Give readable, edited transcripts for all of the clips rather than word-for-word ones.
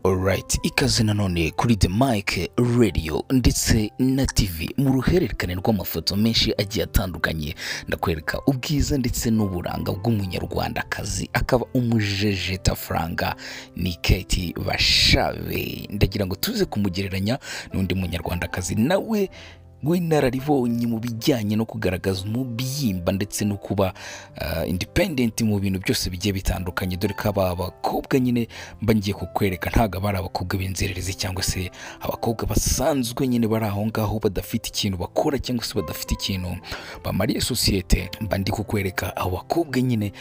Alright, ikaze nanone kuri The Mic Radio ndetse na TV mu ruhererekane rw'amafoto menshi agiye atandukanye. Ndakwereka ubwiza ndetse n'uburanga bw'umunyarwandakazi akaba umujejetafaranga ni Kate Bashabe. Ndagira ngo tuze kumugereranya n'undi munyarwandakazi nawe w'inararibonye mu bijyanye no kugaragaza umubyimba ndetse no kuba independent mu bintu byose bigiye bitandukanye, dore ko aba bakobwa nyine mba ngiye kukwereka ntabwo aba ari abakobwa b'inzererezi cyangwa se abakobwa basanzwe nyine bari aho ngaho badafite ikintu bakora cyangwa se badafite ikintu bamariye sosiyete. Mba ndi kukwereka abo bakobwa nyine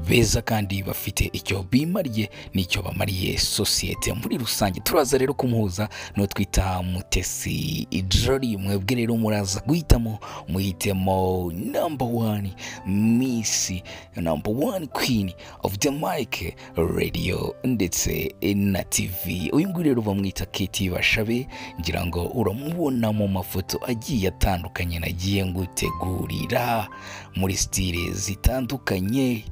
beza kandi bafite icyo bimariye n'icyo bamariye sosiyete muri rusange. Turaza rero kumuhuza n'uwo twita Mutesi Jolly. Mwebwe rero muraza guhitamo, muhitemo number one miss, number one queen of the mic radio ndetse na TV. Uyu nguyu rero bamwita Kate Bashabe, ngira ngo uramubona mu mafoto agiye atandukanye nagiye ngutegurira muri style zitandukanye,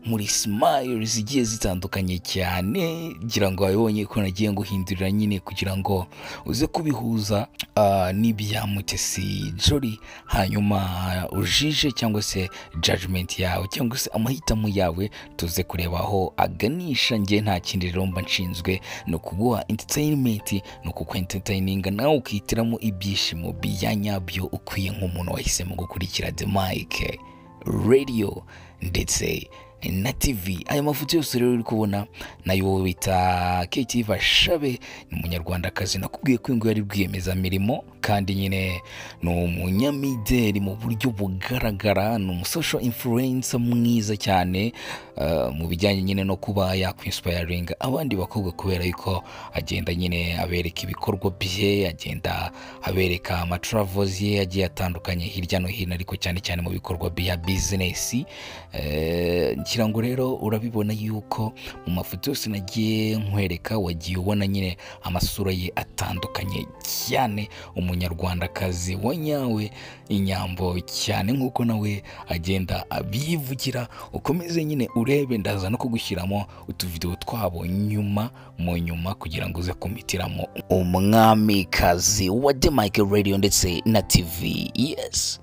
muri smile zigiye zitandukanye cyane. Ngira ngo wabibonye ko nagiye nguhindurira nyine kugira ngo uze kubihuza n'ibya Mutesi Jolly, hanyuma ujije cyangwa se judgment yawe cyangwa se amahitamo yawe tuze kureba aho aganisha. Njye nta kindi rero mba nshinzwe, ni ukuguha entertainment, ni ukukwa entertaininga nawe ukihitiramo ibyishimo bya nyabyo ukwiye nk'umuntu wahisemo gukurikira The Mic Radio ndetse na TV. Aya mafoto yose rero uri kubona nayo bita Kate Bashabe, ni umunyarwandakazi nakubwiye ko ngo yari rwiyemezamirimo kandi nyine ni umunyamideli mu buryo bugaragara, ni umusocial influencer mwiza cyane mu bijyanye nyine no kuba yakwinspiringa abandi bakobwa, kubera yuko agenda nyine abereka ibikorwa bye, agenda abereka amatravels ye agiye atandukanye hirya no hino, ariko cyane cyane mu bikorwa bya business. Ngira ngo rero urabibona yuko mu mafoto yose nagiye nkwereka wagiye ubona nyine amasura ye atandukanye cyane, umunyarwandakazi wa nyawe, inyambo cyane nk'uko nawe agenda abivugira. Ukomeze nyine urebe, ndaza no kugushyiramo utuvidewo twabo nyuma mu nyuma kugira ngo uze kumitiramo umwamikazi wa The Mic Radio ndetse na TV. Yes.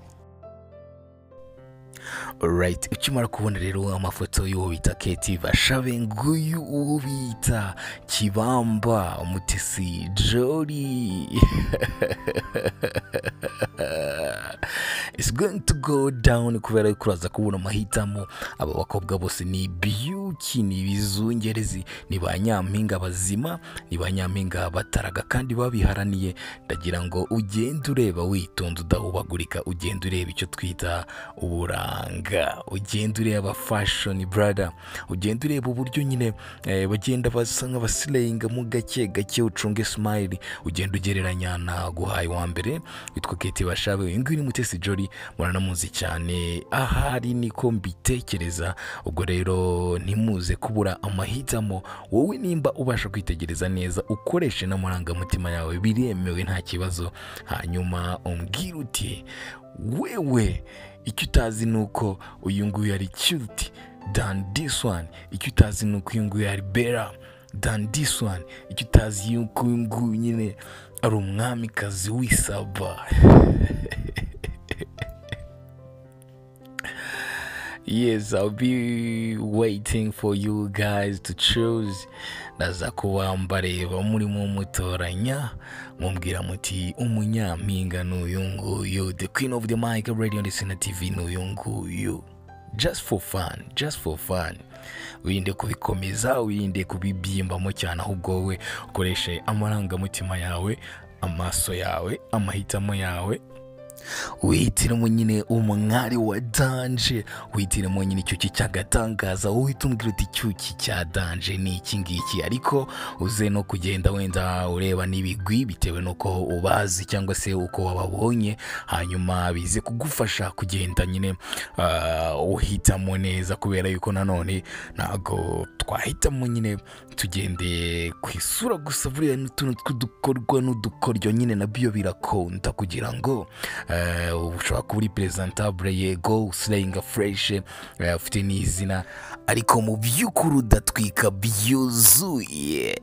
Alright, ukimara kubona rero amafoto y'uwo bita Kate Bashabe, nguyu uwo bita Kibamba Mutesi Jolly. It's going to go down kubera yuko uraza kubona amahitamo. Aba bakobwa bose ni beauty, ni ibizungerezi, ni ba nyampinga bazima, ni ba nyampinga bataraga kandi babiharaniye. Ndagira ngo ugende ureba witonze udahubagurika, ugende ureba icyo twita uburanga, ugende ureba fashion brother, ugende ureba uburyo nyine bagenda basa nk'abasilayinga mu gake gake, ucunge smile, ugende ugereranya na guhaye wa mbere witwa Kate Bashabe. Uyu nguyu ni Mutesi Jolly, muranamuzi cyane ahari niko mbitekereza. Ubwo rero ntimuze kubura amahitamo. Wowe nimba ubasha kwitegereza neza ukoreshe n'amarangamutima yawe, biremewe nta kibazo, hanyuma umbwire uti wewe icyo utazi nuko uyu nguyu ari cute than this one, icyo utazi nuko uyu nguyu ari better than this one, icyo utazi yuko uyu nguyu nyine ari umwamikazi w'isaba. Yes, I'll be waiting for you guys to choose. Ndaza kuba mbareba murimo mutoranya, mumbwira muti umunyampinga n'uyu nguyu, the queen of the mic radio ndetse na TV n'uyu nguyu. Just for fun, just for fun. Wirinde kubikomeza, wirinde kubibyimbamo cyane, ahubwo wowe ukoreshe amarangamutima yawe, amaso yawe, amahitamo yawe, wihitiremo nyine umwari wa danje, wihitiremo nyine icyuki cy'agatangaza, uhita umbwira uti icyuki cya danje ni iki ngiki. Ariko uze no kugenda wenda ureba n'ibigwi bitewe n'uko ubazi cyangwa se uko wababonye, hanyuma bize kugufasha kugenda nyine uhitamo neza, kubera yuko nanone ntago twahitamo nyine tugendeye ku isura gusa, buriya n'utuntu tw'udukorwa n'udukoryo nyine nabyo birakonta kugira ngo ushobora kuba uri presentable, yego uslayinga fresh, ufite n'izina, ariko mu by'ukuri udatwika byuzuye.